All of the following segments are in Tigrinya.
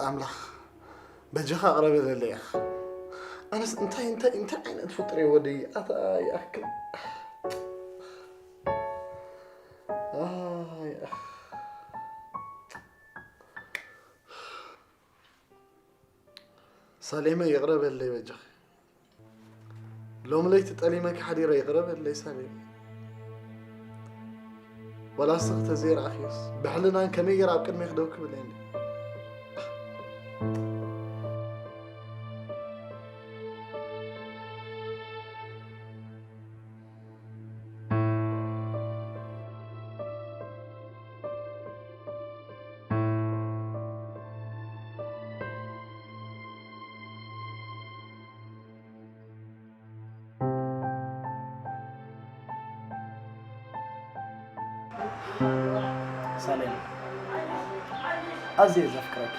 ኣምላኽ በጃኻ ቅረበለለይ ኢኻ። ኣነስ እንታይ እንታይ እንታይ ዓይነት ፍጡር እየ ወደይ ኣታ ይኣክል። ኣይ፣ ኣኽ። ሳሌመ ይቕረ በለይ በጃኺ። ሎሚ ለይቲ ጠሊመኪ ሓዲረ ይቕረ በለይ ሳሌመ። ዋላ እስኺ ተዘይረኣኽዮስ ብሕልናን ከመይ ገይረ ኣብ ቅድሜኺ ደው ክብል እየ እንዲ። ሳሌም፣ ኣዝየ ዘፍቅረኪ።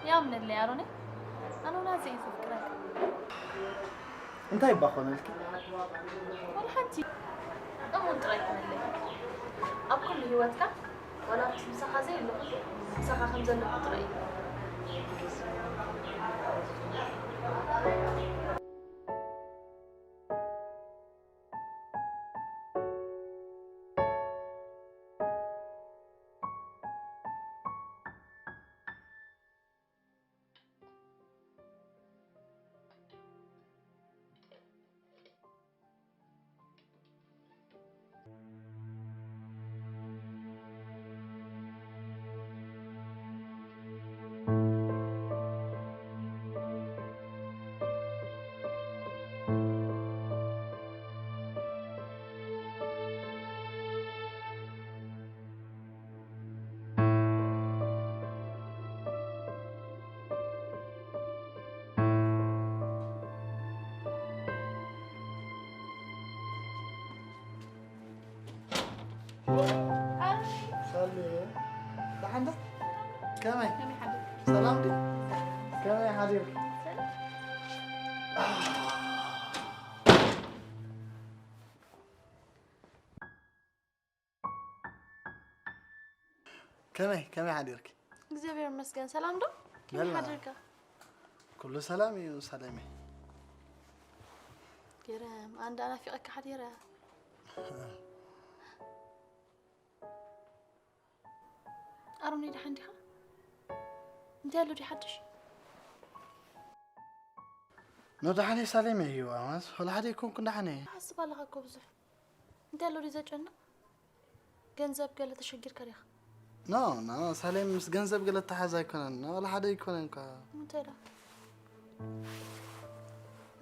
ያምነለይ ኣሮነይ፣ ኣነ እውን ኣዝየ ዘፍቅረኪ። እንታይ እባ ኮነልኪ? ወላ ሓንቲ። እሙን ጥራይ ኩነለይ። ኣብ ኩሉ ህይወትካ፣ ዋላ ኣብቲ ምሳኻ ዘየለኹ፣ ምሳኻ ከም ዘለኹ ጥራይ እዩ። ሳሌ፣ ደሓን ዶ? ከመይ? ከመይ ሓደርካ? ሰላም ድዩ? ከመይ ሓዲርኪ? ሰላም። ከመይ፣ ከመይ ሓዲርኪ? እግዚኣብሔር ይመስገን። ሰላም ዶ? ከመይ በላ። ሓዲርካ? ኩሉ ሰላም እዩ ሳሌመይ። ገረም፣ ኣንዳ ናፊቐካ ሓዲረ። ኣሮኒ፣ ደሓን ዲኻ? እንታይ ኣሎ ድዩ ሓድሽ? ኖ፣ ደሓን እየ ሳሌመይ፣ እዋማስ፣ ወላ ሓደ ኣይኮንኩን፣ ደሓን እየ። ትሓስብ ኣለኻ እኮ ብዙሕ። እንታይ ኣሎ ድዩ ዘጨንቕ? ገንዘብ ገለ ተሸጊርካ ዲኻ? ኖ፣ ኖ፣ ሳሌም፣ ምስ ገንዘብ ገለ እተሓዝ ኣይኮነን። ኖ፣ ወላ ሓደ ኣይኮነን እኳ። እንታይ ደኣ?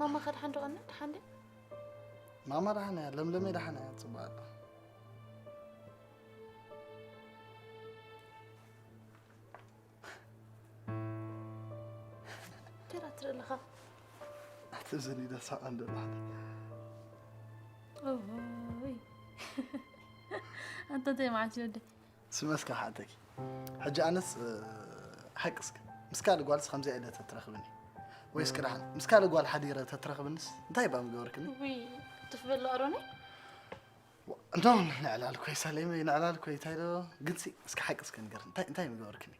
ማማ ከ ደሓን ዶ ቀና? ደሓን ድያ? ማማ ደሓን እያ፣ ለምለመይ ደሓን እያ፣ ጽቡቕ ኣላ። እንታይ ደኣ ትርኢ ኣለኻ? ኣቲ እዝኒ ደሳቕ እንደ ባሕሪ። ኦይ። ኣንተ እንታይ መዓልቲ ወደይ? ስመ እስከ ክሓተኪ። ሕጂ ኣነስ፣ እ፣ ሓቂ እስከ፣ ምስ ካልእ ጓልስ ከምዚኣ ኢለ ተትረኽብኒ? ወይስ ቅዳሕ፣ ምስ ካልእ ጓል ሓዲረ ተትረኽብንስ እንታይ እባ ምገበርክኒ? ውይ፣ ትፍ በሎ ኣሮነይ። ዋ፣ እንዶ ንዕላል ኮይ ሳሌመይ፣ ንዕላል ኮይ፣ እንታይ ዶ? ግንሲ፣ እስከ ሓቂ እስከ ንገርኒ፣ እንታይ፣ እንታይ ምገበርክኒ?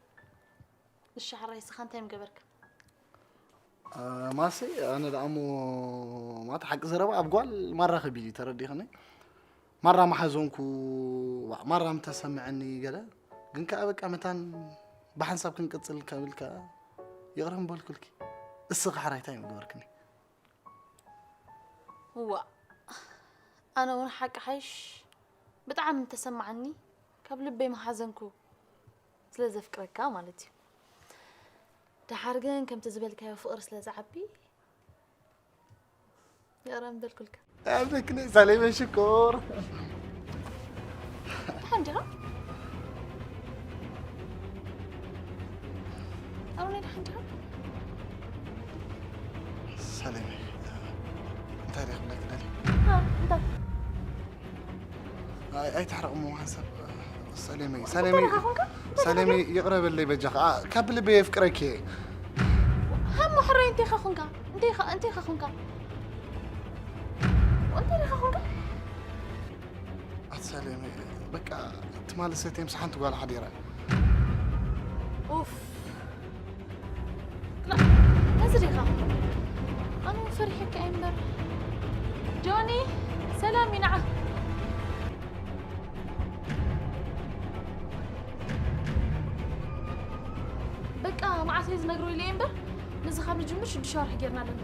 እሺ፣ ሕራይ እስኻ እንታይ ምገበርካ? እ፣ ማሲ፣ ኣነ ደኣ እሞ ማለት ሓቂ ዘረባ ኣብ ጓል ማራ ከቢድ እዩ፣ ተረዲእኽኒ? ማራ ምሓዘንኩ፣ ዋ፣ ማራ ምተሰምዐኒ ገለ፣ ግን ከኣ በቃ መታን ብሓንሳብ ክንቅጽል ከብል ከኣ ይቕረ ምበልኩልኪ። እስኺ ሕራይ እንታይ ምገበርክኒ? እዋእ፣ ኣነ እውን ሓቂ ሓይሽ ብጣዕሚ ምተሰማዓኒ፣ ካብ ልበይ ምሓዘንኩ ስለ ዘፍቅረካ ማለት እዩ። ደሓር ግን ከምቲ ዝበልካዮ ፍቕሪ ስለ ዝዓቢ ይቕረ ምበልኩልካ። ኣብለክኒ ሳሌመ ሽኮር። ደሓን ዲኻ? ኣሮኒ፣ ደሓን ዲኻ? ሳሌመ፣ እንታይ ደኣ ክብለኪ ደልየ? ሃ፣ እንታይ? ኣይ፣ ኣይትሕረቕ እሞ ሓንሳብ፣ ሳሌመይ፣ እንታይ ሳሌመይ፣ ኢኻ ኾንካ? እንታይ ኢኻ ሳሌመይ፣ ጌርካ? ይቕረ በለይ በጃኻ። ኣ፣ ካብ ልበይ የፍቅረኪ እየ። ሃሞ ሕራይ እንታይ ኢኻ ኾንካ? እንታይ ኢኻ፣ እንታይ ኢኻ ኾንካ? እንታይ ኢኻ ኾንካ? ኣቲ ሳሌመይ፣ በቃ፣ ትማሊ ሰትየ ምስ ሓንቲ ጓል ሓዲረ። ኡፍ፣ ፈሪሐካ እየ እምበር። ጆኒ፣ ሰላም ይንዓ። በቃ መዓስ እየ ዝነግሮ ኢለ እየ እምበር፣ ነዚ ካብ ንጅምር ሽዱሽተ ወርሒ ጌርና ኣለና።